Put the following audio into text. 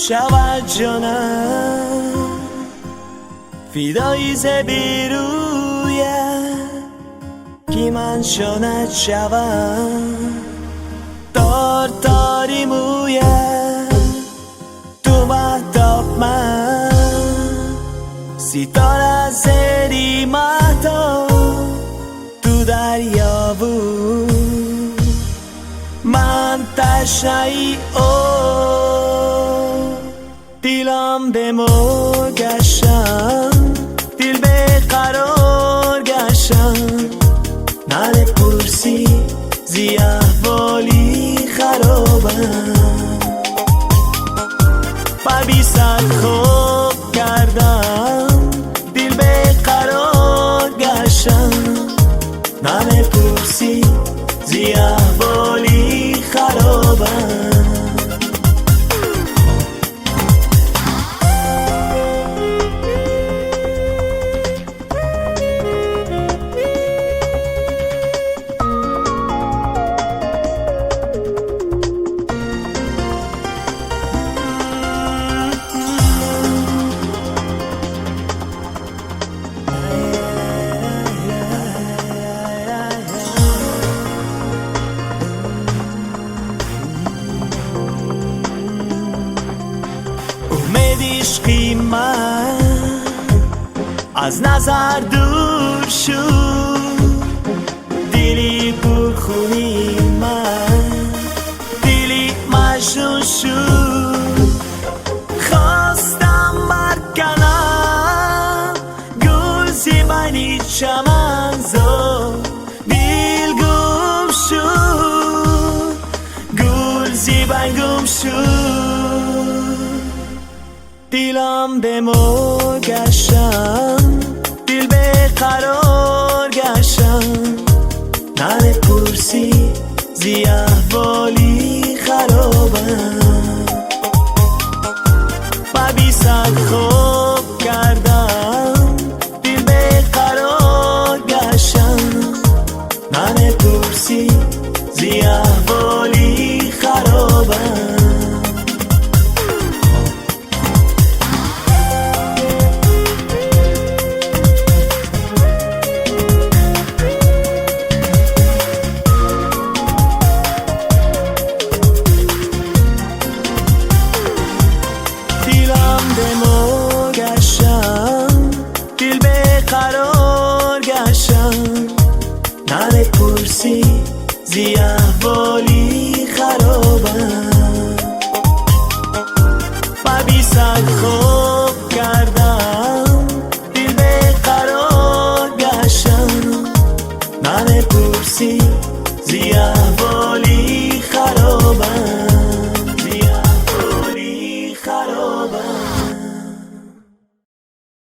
شود جانم فدای زبی رویت که من شانت شوم تار تاری مویت تو مهتاب من ستاره زیر مهتاب تو دریا بود من تشنه او دلم به مو گشتم دل به قرار گشتم نره پرسی زی احوالی خرابم بر بیست خوب کردم دل به قرار گشتم نره پرسی زی احوالی خرابم. امید عشقی من از نظر دور شد دلی پرخونی من دلی مجنون شد خواستم برکنم گل ز بین چمنزار دل گم شد گل ز بین گم شد دلم به مو گشتم دل به قرار گشتم نره پرسی زی احوالی خرابم بر بیست خوب کردم دل به قرار گشتم نره پرسی زی احوالی خرابم. دلم به مو گشتم دل به قرار گشتم نره پرسی زی احوالی خرابم بر بیست خوب کردم دل به قرار گشتم نره پرسی زی احوالی خرابم.